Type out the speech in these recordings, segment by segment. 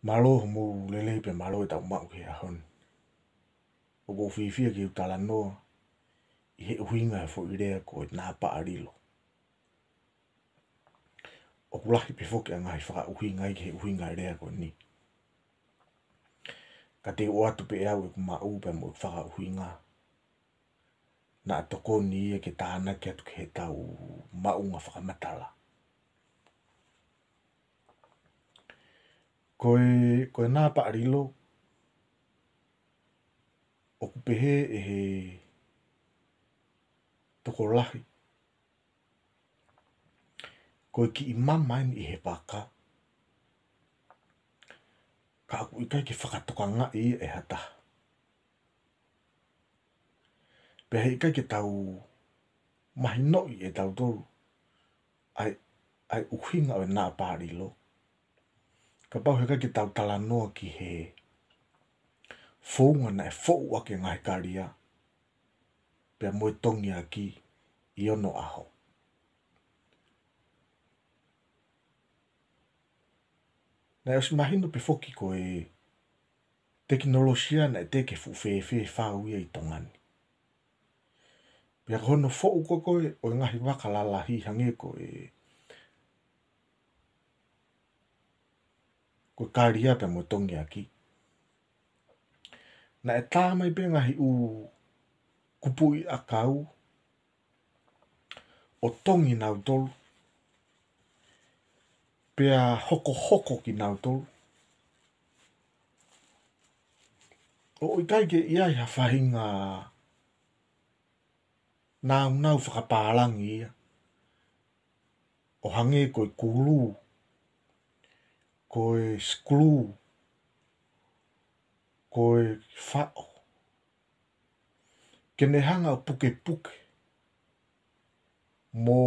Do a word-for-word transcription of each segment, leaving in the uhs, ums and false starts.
Mālō hoʻomou lelei pea mālō ʻetau maʻu he ʻaho ni. ʻOku ou fiefia ke u talanoa ʻi he ʻuhinga ʻo e foʻi lea ko e nāpaʻa lilo. ʻOku lahi pē foki ʻa e ngaahi fakaʻuhinga ʻi he ʻuhinga ʻo e lea ko eni. Ka te u ʻoatu pē ʻe au ʻeku maʻu pea mo ʻeku fakaʻuhinga, naʻa tokoni ia ke tānaki atu ki heʻetau maʻuʻanga fakamatala. Ko e, ko e nāpaʻa lilo, ʻoku pehē ʻe he tokolahi, ko e kiʻi mama eni ʻi he vaka, ka ʻoku ʻikai ke fakatokangaʻi ia ʻe ha taha. Pea heʻikai ke tau mahinoʻi ʻe tautolu ʻa e, ʻa e ʻuhinga ʻo e nāpaʻa lilo, kapau heʻikai ke tau talanoa ki he founga naʻe foʻu ʻaki e ngaahi kalia pea mo e tongiaki ʻi onoʻaho. Naʻe ʻosi mahino pē foki ko e tekinolosia naʻe teʻeki fuʻu fēfē fau ia ʻi Tonga ni. Pea ko hono foʻu ko ē ko ē ʻo e ngaahi vaka lalahi hangē ko e, ko e kalia pea mo e tongiaki, naʻe tā mai pē ngaahi ʻū kupuʻi ʻakau ʻo tongi nautolu, pea hokohoko kinautolu. ʻO ʻikai ke ʻi ai ha faʻahinga nāunau fakapālangi ia, ʻo hangē ko e kulū, ko e sikulū, ko e faʻo, ke ne hanga ʻo pukepuke mo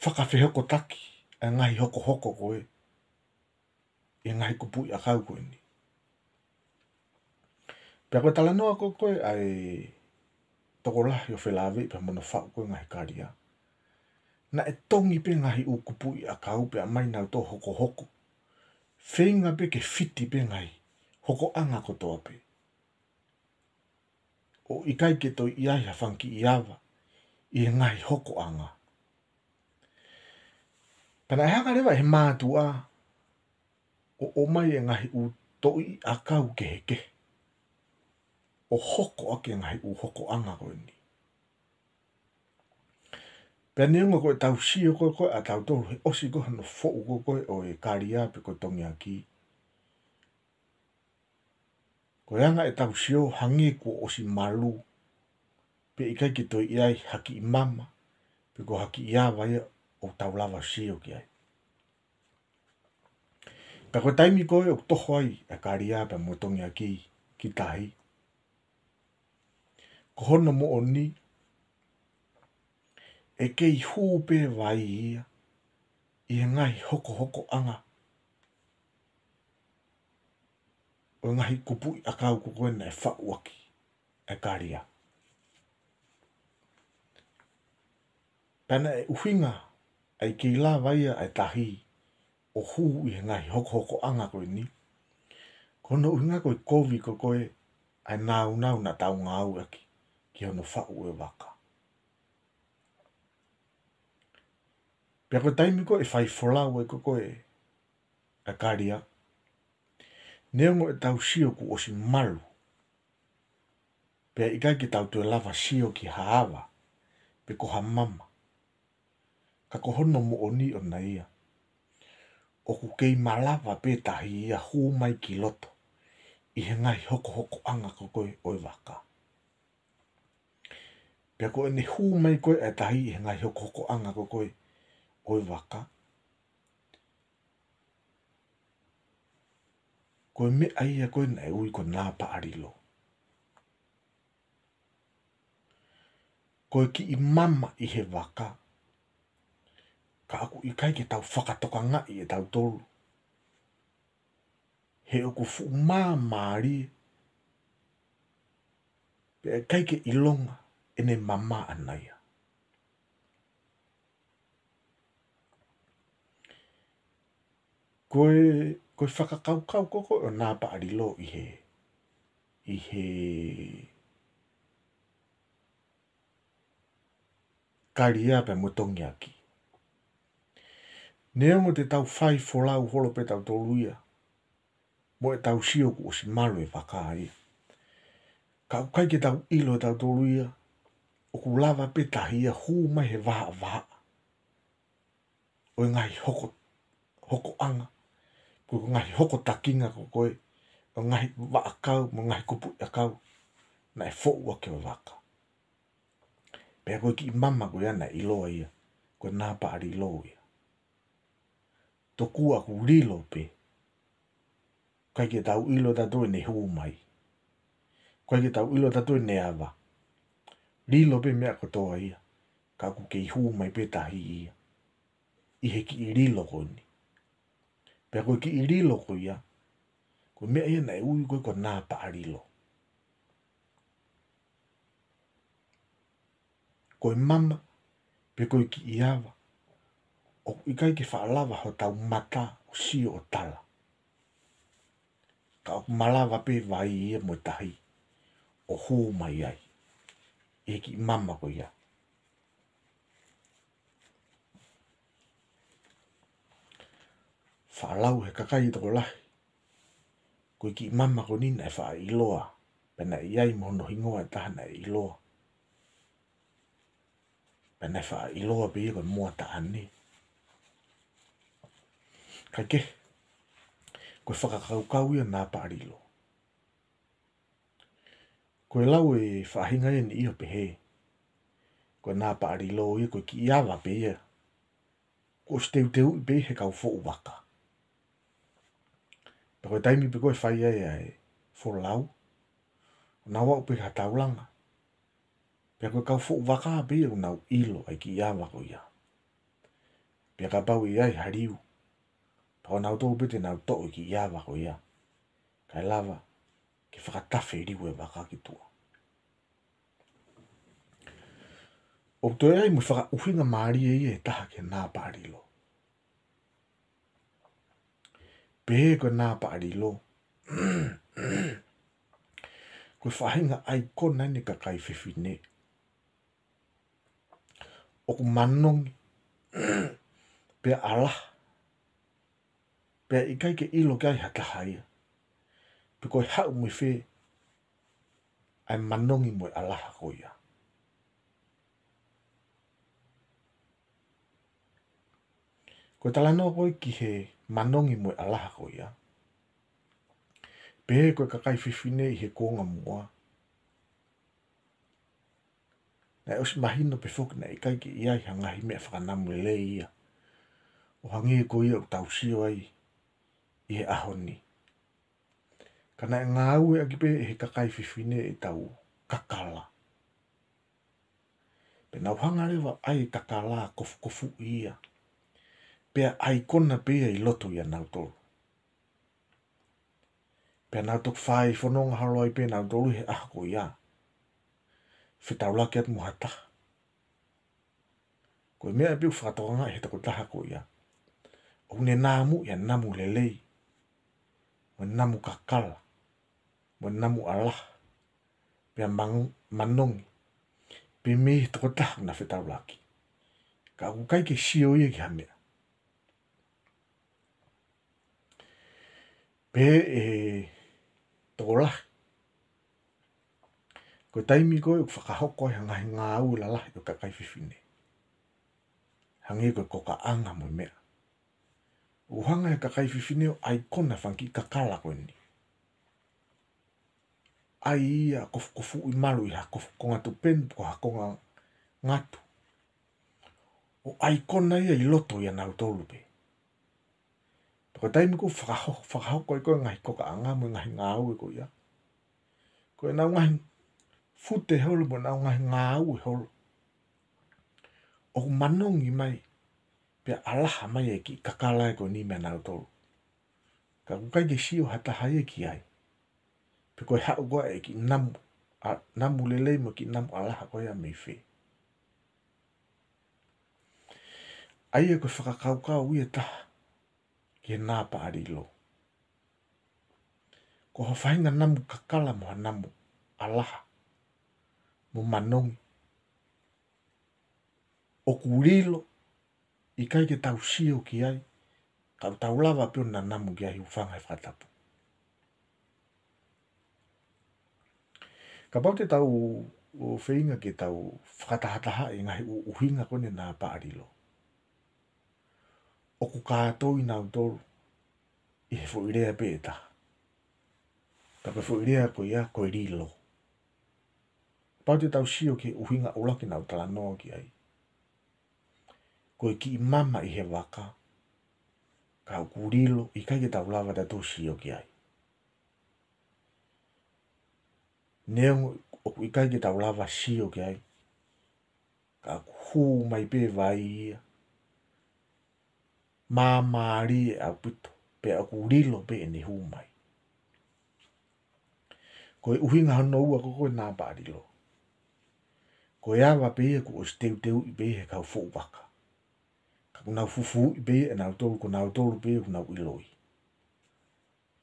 fakafehokotaki ʻa e ngaahi hokohoko ko ē ʻi he ngaahi kupuʻi ʻakau ko eni. Pea ko e talanoa ko ē ko ē ʻa e tokolahi ʻo felāveʻi pea mo hono faʻu ko ē ngaahi kalia, naʻe tongi pē ngaahi ʻū kupuʻi ʻakau pea ʻomai nautolu ʻo hokohoko, feinga pē ke fiti pē ngaahi hokoʻanga kotoa pē, ʻo ʻikai ke toe ʻi ai ha fanga kiʻi ava ʻi he ngaahi hokoʻanga. Pea naʻe hanga leva ʻe he mātuʻa ʻo ʻomai e ngaahi ʻū toʻi ʻakau kehekehe ʻo hoko ʻaki e ngaahi ʻū hokoʻanga ko eni. Pea neongo ko ʻetau sio ko ē ko ē ʻa tautolu he ʻosi ko ē hono foʻu ko ē ko ē ʻo e kalia pe ko e tongiaki, ko e anga ʻetau sio hangē kuo ʻosi malu, pea ʻikai ke toe ʻi ai ha kiʻi mama pe ko ha kiʻi ava ia ʻoku tau lava sio ki ai. Ka ko e taimi ko ē ʻoku toho ai e kalia pea mo e tongiaki ki tahi, ko hono moʻoni, ʻe kei hū pē vai ia ʻi he ngaahi hokohokoʻanga ʻo e ngaahi kupuʻi ʻakau ko ē naʻe faʻu ʻaki e kalia. Pea naʻe ʻuhinga ʻa e kei lava ia ʻa e tahi ʻo hū ʻi he ngaahi hokohokoʻanga ko eni, ko hono ʻuhinga ko e kovi ko ē ko ē ʻa e nāunau naʻa tau ngāueʻaki ki hono faʻu e vaka. Pea ko e taimi ko ē ʻe fai folau ai ko ē ko ē ʻa e kalia, neongo ʻetau sio kuo ʻosi malu, pea ʻikai ke tau toe lava sio ki ha ava pe ko ha mama, ka ko hono moʻoni ʻona ia, ʻoku kei malava pē tahi ia hū mai ki loto ʻi he ngaahi hokohokoʻanga ko ē ʻo e vaka. Pea ko ʻene hū mai ko ē ʻa e tahi ʻi he ngaahi hokohokoʻanga ko ē ʻo e vaka, ko e meʻa ia ko ē naʻe ui ko e nāpaʻa lilo. Ko e kiʻi mama ʻi he vaka, ka ʻoku ʻikai ke tau fakatokangaʻi ʻe tautolu, he ʻoku fuʻu māmālie, pea ʻikai ke ʻilonga ʻene mama ʻana ia. Ko e, ko e fakakaukau ko ē ʻo Napaʻalilo ʻi he, ʻi he Kalia pea mo Tongiaki. Neongo te tau fai folau holo pē tautolu ia, mo ʻetau sio kuo ʻosi malu e vaka ia, ka ʻoku ʻikai ke tau ʻilo ʻe tautolu ia ʻoku lava pē tahi ia hū mai he vahaʻa vahaʻa ʻo e ngaahi hoko, hokoʻanga, ko e ngaahi hokotakinga ko ē ʻo e ngaahi vaʻakau mo e ngaahi kupuʻi ʻakau naʻe foʻu ʻaki ʻe he vaka. Pea ko e kiʻi mama ko ia naʻe ʻiloa ia ko Napaʻalilo ia. Tokua ʻoku lilo pē. ʻIkai ke tau ʻilo ʻe tautolu ʻene hū mai. ʻIkai ke tau ʻilo ʻe tautolu ʻene ava. Lilo pē meʻa kotoa ia, ka ʻoku kei hū mai pē tahi ia ʻi he kiʻi lilo ko eni. Pea ko e kiʻi lilo ko ia, ko e meʻa ia naʻe ui ko ē ko Napaʻalilo. Ko e mama, pe ko e kiʻi ava, ʻoku ʻikai ke faʻa lava hotau mata ʻo sio ʻo tala. Ka ʻoku malava pē vai ia mo e tahi ʻo hū mai ai ʻi he kiʻi mama ko ia. Faʻa lau he kakai tokolahi, ko e kiʻi mama ko eni naʻe faʻa ʻiloa, pea naʻe ʻi ai mo hono hingoa ʻe taha naʻe ʻiloa, pea naʻe faʻa ʻiloa pē ia ko e moa taʻane. Kae kehe, ko e fakakaukau ia ʻo Napaʻalilo. Ko e lau ʻa e faʻahinga eni ʻo pehē, ko Napaʻalilo ia ko e kiʻi ava pē ia kuo ʻosi teuteuʻi pē he kau foʻu vaka. Pea ko e taimi pē ko ē ʻe fai ai ʻa e folau, ʻo nau aʻu pē ki ha taulanga, pea ko e kau foʻu vaka pē ia ʻoku nau ʻilo ʻa e kiʻi ava ko ia. Pea kapau ʻe ʻi ai ha liu, pea ko nautolu pē te nau toʻo e kiʻi ava ko ia, kae lava ke fakatafe e liu e vaka ki tuʻa. ʻOku toe ʻi ai mo e fakaʻuhinga mālie ia ʻe taha ki he Napaʻalilo. Pehē ko Napaʻalilo, ko e faʻahinga ʻaikona eni ʻo e kakai fefine. ʻOku manongi, pea ʻalaha, pea ʻikai ke ʻilo ki ai ha taha ia pe ko e haʻu mei fē ʻa e manongi mo e ʻalaha ko ia. Ko e talanoa ko ē ki he manongi mo e ʻalaha ko ia, pehē ko e kakai fefine ʻi he kuonga muʻa, naʻe ʻosi mahino pē foki naʻe ʻikai ke ʻi ai ha ngaahi meʻa fakanamu lelei ia, ʻo hangē ko ia ʻoku tau sio ai ʻi he ʻaho ni. Ka naʻe ngāueʻaki pē ʻe he kakai fefine ʻetau kakala. Pea nau hanga leva ʻo ʻai e kakala ʻo kofukofuʻi ia, pea ʻaikona pē ia ʻi loto ʻia nautolu. Pea nau toki fai fononga holo ai pē nautolu he ʻaho ko ia, fetaulaki atu mo ha taha. Ko e meʻa pē ʻoku fakatokangaʻi ʻe he tokotaha ko ia, ʻoku ne namuʻi ʻa e namu lelei, mo e namu kakala, mo e namu ʻalaha, pea mang-, manongi pē mei he tokotaha ʻoku na fetaulaki. Ka ʻoku ʻikai ke sio ia ki ha meʻa. Pehē ʻe he tokolahi, ko e taimi ko ē ʻoku fakahoko ai ha ngaahi ngāue lalahi ʻo e kakai fefine, hangē ko e kokaʻanga mo e meʻa, ʻoku hanga ʻe he kakai fefine ʻo ʻaikona e fanga kiʻi kakala ko eni. ʻAi ia ʻo kofukofuʻi malu ʻi ha kofu-, konga tupenu, ko ha konga ngatu, ʻo ʻaikona ia ʻi loto ʻia nautolu pē. Pea ko e taimi ko ē ʻoku fakaho-, fakahoko ai ko ē e ngaahi kokaʻanga mo e ngaahi ngāue ko ia, ko ʻenau ngaahi fute holo mo ʻenau ngaahi ngāue holo, ʻoku manongi mai, pea ʻalaha mai e kiʻi kakala ko eni meia nautolu. Ka ʻoku ʻikai ke sio ha taha ia ki ai pe ko e haʻu ko ē e kiʻi namu, ʻa, namu lelei mo e kiʻi namu ʻalaha ko ia mei fē. ʻA ia ko e fakakaukau ia ʻe taha ki ki he nāpaʻa lilo. Ko ha faʻahinga namu kakala mo ha namu ʻalaha mo manongi ʻoku lilo, ʻikai ke tau sio ki ai, ka ʻoku tau lava pē ʻo nanamu ki ai, hūfanga he fakatapu. Kapau te tau feinga ke tau fakatahatahaʻi e ngaahi ʻu-, ʻuhinga ko eni e nāpaʻa lilo, ʻoku kātoi nautolu ʻi he foʻi lea pē ʻe taha. Ka ko e foʻi lea ko ia ko e lilo. Kapau te tau sio ki he ʻuhinga ʻuluaki naʻa ku talanoa ki ai, ko e kiʻi mama ʻi he vaka, ka ʻoku lilo, ʻikai ke tau lava tautolu sio ki ai. Neongo ʻoku ʻikai ke tau lava sio ki ai, ka ʻoku hū mai pē vai ia, māmālie ʻaupito, pea ʻoku lilo pē ʻene hū mai. Ko e ʻuhinga hono ua ko ē ko e nāpaʻa lilo, ko e ava pē ia kuo ʻosi teuteuʻi pē ia he kau foʻu vaka. Ka ʻoku nau fufuuʻi pē ia ʻe nautolu, ko nautolu pē ia ʻoku nau ʻiloʻi.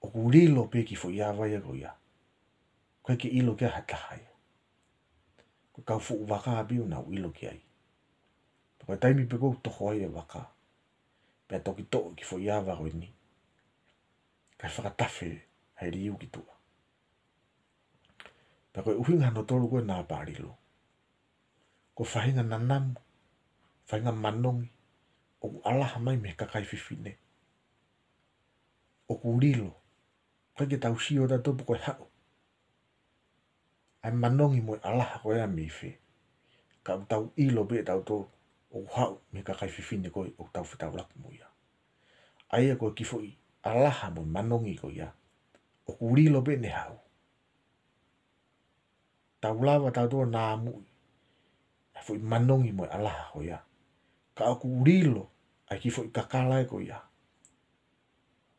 ʻOku lilo pē e kiʻi foʻi ava ia ko ia. ʻOku ʻikai ke ʻilo ki ai ha taha ia. Ko e kau foʻu vaka pē ʻoku nau ʻilo ki ai. Pea ko e taimi pē ʻoku toho ai e vaka, pea toki toʻo e kiʻi foʻi ava ko eni, kae fakatafe ai e liu ki tuʻa. Pea ko e ʻuhinga hono tolu ko ē e nāpaʻa lilo, ko e faʻahinga nanamu, faʻahinga manongi ʻoku ʻalaha mai mei he kakai fefine. ʻOku lilo, ʻikai ke tau sio tautolu pe ko e hā ʻa e manongi mo e ʻalaha ko ia mei fē. Ka ʻoku tau ʻilo pē ʻe tautolu ʻoku haʻu mei he kakai fefine ko ē ʻoku tau fetaulaki mo ia. ʻA ia ko e kiʻi foʻi ʻalaha mo e manongi ko ia, ʻoku lilo pē ʻene haʻu. Tau lava tautolu ʻo nāmuʻi ʻa e foʻi manongi mo e ʻalaha ko ia, ka ʻoku lilo ʻa e kiʻi foʻi kakala ia ko ia.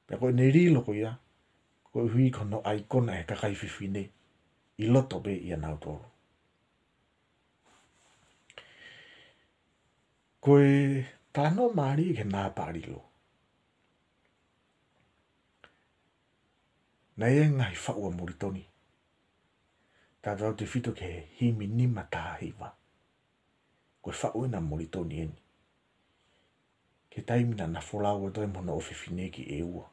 Pea ko ʻene lilo ko ia, koeʻuhi ko hono ʻaikona ʻe he kakai fefine ʻi loto pē ʻia nautolu. Ko e talanoa mālie ki he nāpaʻa lilo, naʻe ʻi ai e ngaahi faʻu ʻa Molitoni, tautautefito ki he himi nima taha hiva. Ko e faʻu ena ʻa Molitoni eni ki he taimi naʻa na folau atu ai mo hono ʻofefine ki ʻEua,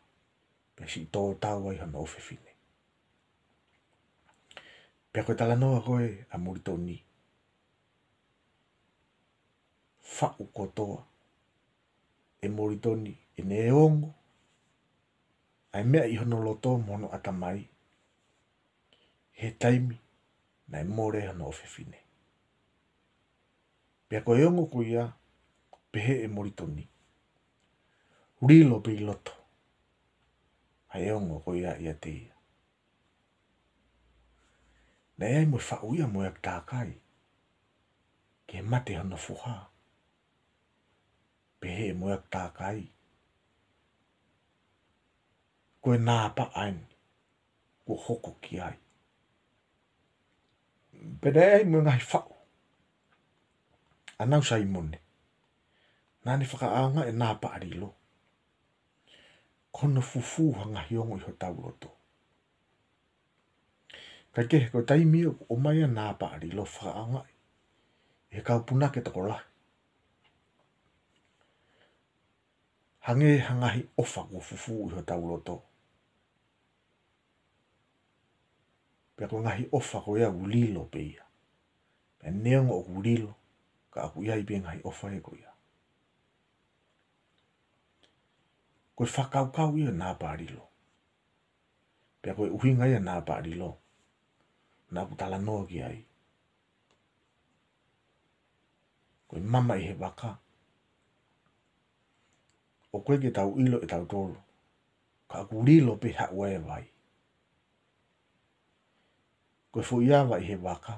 pea siʻi tō tau ai hono ʻofefine. Pea ko e talanoa ko ē ʻa Molitoni, faʻu kotoa ʻe Molitoni ʻene ongo ʻa e meʻa ʻi hono loto mo hono ʻatamai he taimi naʻe mole ai hono ʻofefine. Pea ko e ongo ko ia, pehē ʻe Molitoni, lilo pē ʻi loto ʻa e ongo ko ia ʻiate ia. Naʻe ʻi ai mo e faʻu ia ʻa Moeaki Takai ki he mate hono foha. Pehē ʻe Moeaki Takai, ko e nāpaʻa eni kuo hoko ki ai. Pea naʻe ʻi ai mo e ngaahi faʻu ʻa Nau Saimone, naʻa ne fakaʻaongaʻi e nāpaʻa lilo ko hono fufū ha ngaahi ongo ʻi hotau loto. Kae kehe, ko e taimi ia ʻoku ʻomai ai e nāpaʻa lilo, fakaʻaongaʻi ʻe he kau punake tokolahi, hangē ha ngaahi ʻofa kuo fufū ʻi hotau loto. Pea ko e ngaahi ʻofa ko ia ʻoku lilo pē ia. Pea neongo ʻoku lilo, ka ʻoku ʻi ai pē e ngaahi ʻofa ia ko ia. Ko e fakakaukau ia e nāpaʻa lilo. Pea ko e ʻuhinga ia e nāpaʻa lilo naʻa ku talanoa ki ai. Ko e mama ʻi he vaka, ʻoku ʻikai ke tau ʻilo ʻe tautolu, ka ʻoku lilo pē haʻu ai e vai. Ko e foʻi ava ʻi he vaka,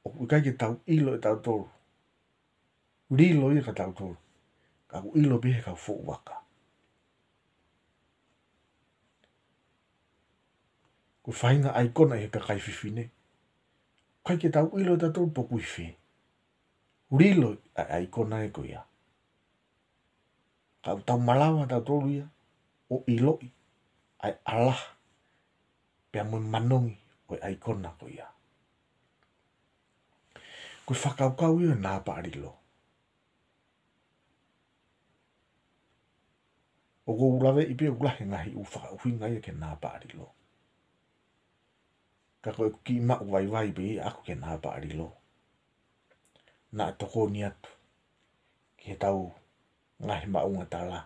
ʻoku ʻikai ke tau ʻilo ʻe tautolu, lilo ia kia tautolu, ka ʻoku ʻilo pē ʻe he kau foʻu vaka. Ko e faʻahinga ʻaikona ʻi he kakai fefine, ʻikai ke tau ʻilo ʻe tautolu pe ʻoku ʻi fē. Lilo ʻa e ʻaikona ia ko ia. Ka ʻoku tau malava tautolu ia ʻo ʻiloʻi ʻa e ʻalaha pea mo e manongi ʻo e ʻaikona ko ia. Ko e fakakaukau ia ʻo e nāpaʻalilo. ʻOku ou laveʻi pē ʻoku lahi e ngaahi ʻū fakaʻuhinga ia ki he nāpaʻalilo. Ka ko ʻeku kiʻi maʻu vaivai pē ʻaʻaku ki he nāpaʻalilo, naʻa tokoni atu ki heʻetau ngaahi maʻunga tala.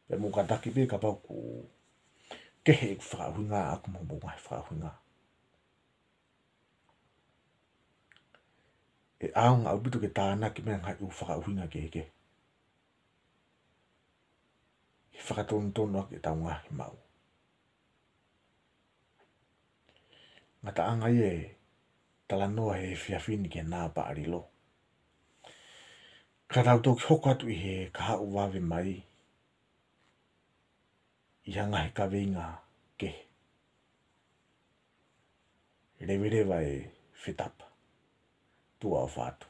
Pea mou kātaki pē kapau ʻoku kehe ʻeku fakaʻuhinga ʻaʻaku mo hoʻomou ngaahi fakaʻuhinga. ʻE ʻaonga ʻaupito ke tānaki mai e ngaahi ʻū fakaʻuhinga kehekehe he fakatonutonu ʻaki ʻetau ngaahi maʻu. Ngataʻanga ia e talanoa he efiafi ni ki he nāpaʻalilo. Ka tau toki hoko atu ʻi he kahaʻu vave mai ʻi ha ngaahi kaveinga kehe. Leveleva e fetapa. Tuʻa ʻofa atu.